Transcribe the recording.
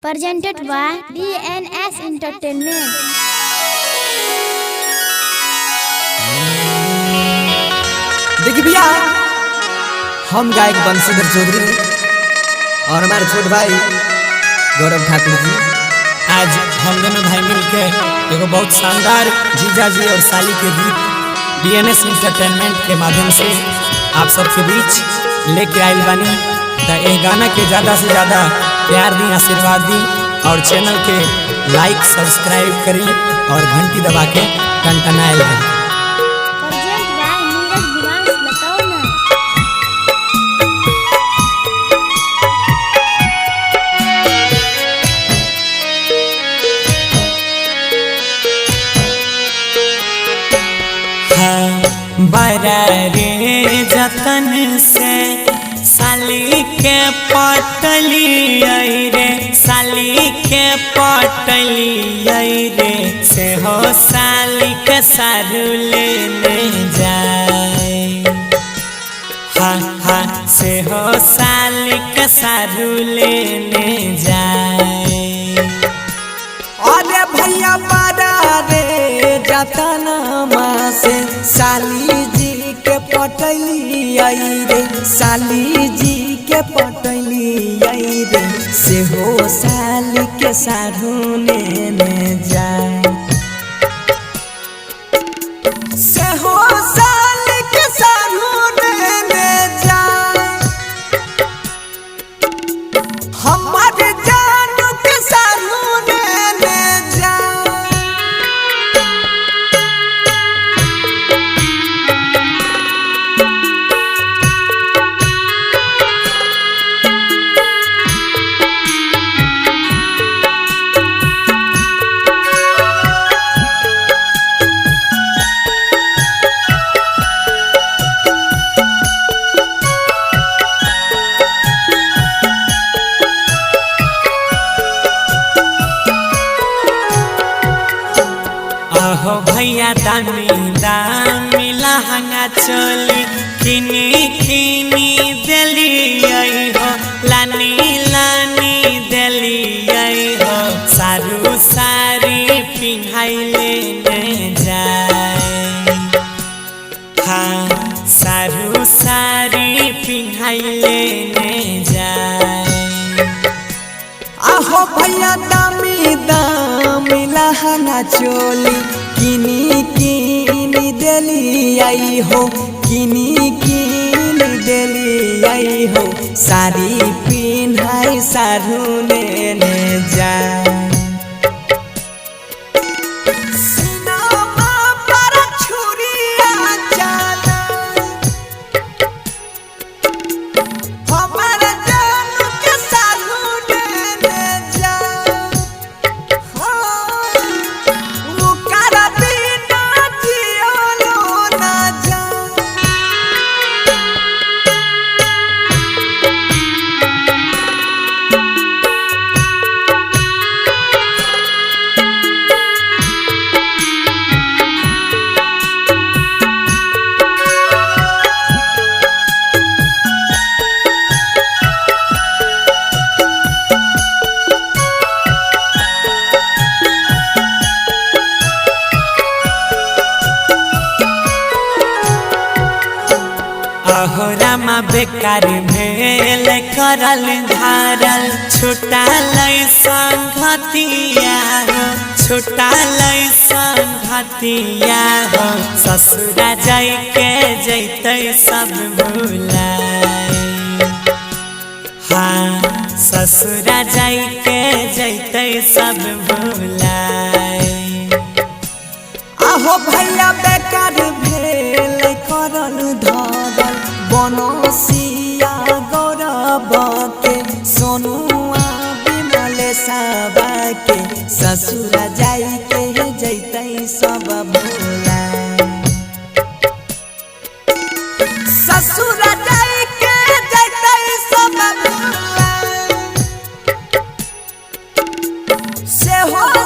Presented by DNS Entertainment. देखिए भैया, हम गायक बंशीधर चौधरी और हमारे छोट भाई गौरव ठाकुर जी, आज हम दोनों भाई मिलके एगो बहुत शानदार जीजा जी और साली के गीत डीएनएस इंटरटेनमेंट के माध्यम से आप सबके बीच लेके आयल बानी। त एह गाना के ज़्यादा से ज़्यादा प्यार दी, आशीर्वाद दी और चैनल के लाइक सब्सक्राइब करी और घंटी दबा के टनटनायल रही। Presented by Neeraj Divansh Latauna. बड़ा रे जतन से साली के पटली आई रे, साली के पटली आई रे, से हो साली के सारू लेने जाए। हा हा, से हो साली के सारू लेने जाए। अरे भैया बड़ा रे जतनमा से साली जी के पटली आई रे, साली जी के पटली आई रे, से हो साली के साढ़ू लेने जाए, से हो साली के साढ़ू लेने जाए, हमारे जानू के साढ़ू लेने जाए। आहो भैया दामी दामी लहंगा चोली किनी किनी देली आई हो, लानी लानी देली आई हो, सारू सारी पिन्हाई लेने जाए। हाँ, सारू सारी पिन्हाई लेने जाए। आहो भैया दामी दामी लहंगा चोली किनी किनी देली आई हो, किनी किनी देली आई हो, साड़ी पिन्हाई सारू लेने जाए। सीनामा पर छुरिया चला, हमार जानू के साधु लेने जाए। हाँ, ओकर बिना जियलो ना जाए। अहो रामा बेकार भेल करल धारल छुटाल संगतिया हो, छुटाल संगतिया हो, ससुरा जाय के जैतै सब भुलाए। हाँ, ससुरा जाय के जैतै सब भुलाए। आहो भैया बेकार भेल करल धरल बनसिया गौरव के, सोनुआ बिमल साबा के, ससुरा जाई के जैतै सब भुलाए, ससुरा जाई के जैतै सब भुलाए, से हो